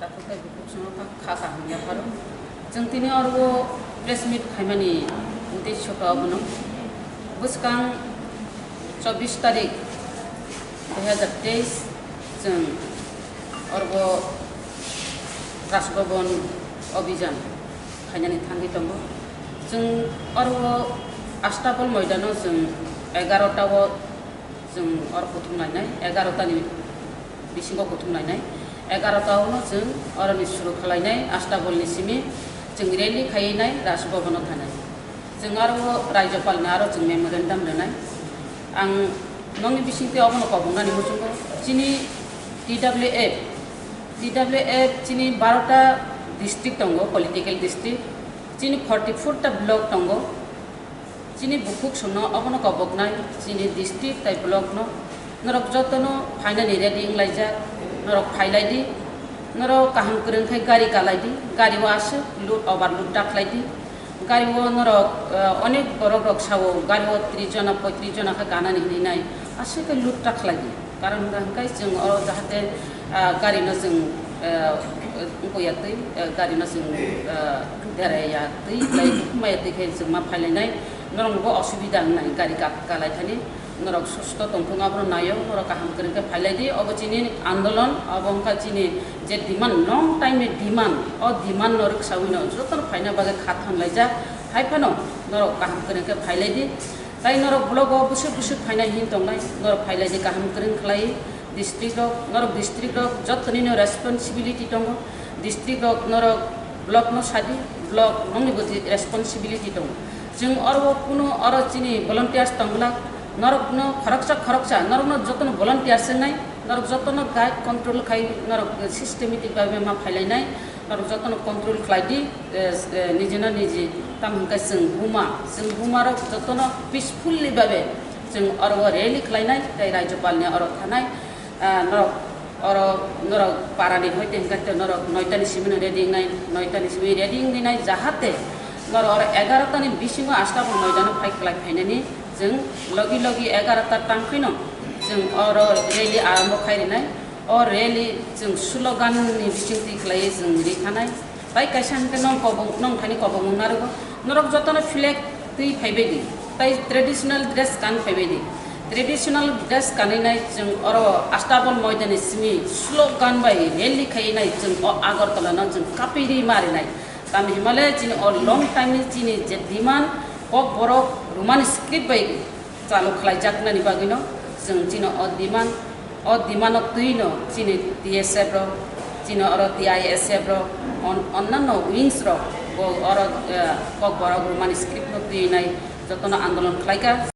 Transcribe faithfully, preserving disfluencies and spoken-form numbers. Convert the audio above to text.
Tei bukhuk songno kha, kha kaham yapharo. Chwng tini oro press meet khaimani uddesho khe obono. Bwskang chobbish tarik dui hazar teis chwng oro Raj Bhaban Abhijan khainani thangwi tongo. Chwng oro Astabol moidano chwng egarota o chwng oro kuthum lainai, egarota ni bisingo kuthum lainai. Egarota ono chwng oroni suru khwlainai, Astabol ni simi chwng rally khainai, Raj Bhavan o thanai. Chwng aro Rajyapal no aro chwng memorandum rwnai. Ang nokni bisingtwi obono kobongnani muchungo, chini T W F, T W F chini barota district tongo, political district, chini forty four ta block tongo. Chini bukhuk songno obono koboknai, chini district tai block no. Norok jotono phainani ready wnglaijak, norok phailai di. Norok kaham kwrwng khe gari kalai di, gari o aswk load, overload da khlai di. Gari o norok, eh, onek borok rok sao, gari o tris jona, poitris jona khe ganani hinwi nai, aswk khe load da khlai di. Karon hwnkha hwnkhe chwng oro jahate, ah, gari no chwng, ah, wngkukya twi, ah, gari no chwng, ah, deraya twi, tei maya twi khe chwng ma phailainai, norok bo osubida wngnai gari ka-, kalai thani, norok susto tongthung abono naio, norok kaham kwrwng khe phailai di, obo chini andolon, obo wngkha chini je demand, long time ni demand, o demand no rwksaui no jotono phaina bagwi kha thang laijak, hai phano norok kaham kwrwng khe phailai di. Tai norok blogo bwswk bwswk phainai hin tongnai, norok phailai di kaham kwrwng khlai district rok, norok district rok jotonino responsibility tongo, district rok norok block no sadi, block nongni bo responsibility tongo. Chwng oro kuno oro chini volunteers tongla, norok no khoroksa khoroksa, norok no jotono volunteers wngnai, norok jotono guide control khai, norok systematic bhabe ma phailainai. Norok jotono control khlai di, eh, eh, nijino niji. Tamo hwnkhe chwng buma, chwng buma rok jotono peacefully babe chwng oro o rally khlainai tei Rajyapal ni oro thanai, ah, norok oro norok para ni hoite hwnkhe norok noita ni simi no ready wngnai, noita ni simi ready wngwi nai, jahate norok oro egarota ni bisingo Astabol moidano phai khlai phainani chwng logi logi egarota tang phino chwng oro rally arambo khai rinai. O rally chwng slogan ni bisingtwi khlaiwi chwng ri thanai. Tai kaisa hwnkhe nong kobong, nong thani kobongma narwgo. Norok jotono flag twi phaibai di. Tai traditional dress kan phaibai di. Traditional dress kanwi nai chwng oro Astabol moidani simi slogan bai rally khaiwi nai chwng o Agartala no chwng kapiri ma rinai. Tamo himale chini o long time ni chini je demand, Kokborok Roman script bai chalo khlaijaknani bagwino chwng chini o demand, o demand-o twino chini T S F rok, chini oro T I S F rok, on-, onnanno wings rok bo oro, eh, Kokborok Roman script-no twinai jotono andolon khlaikha.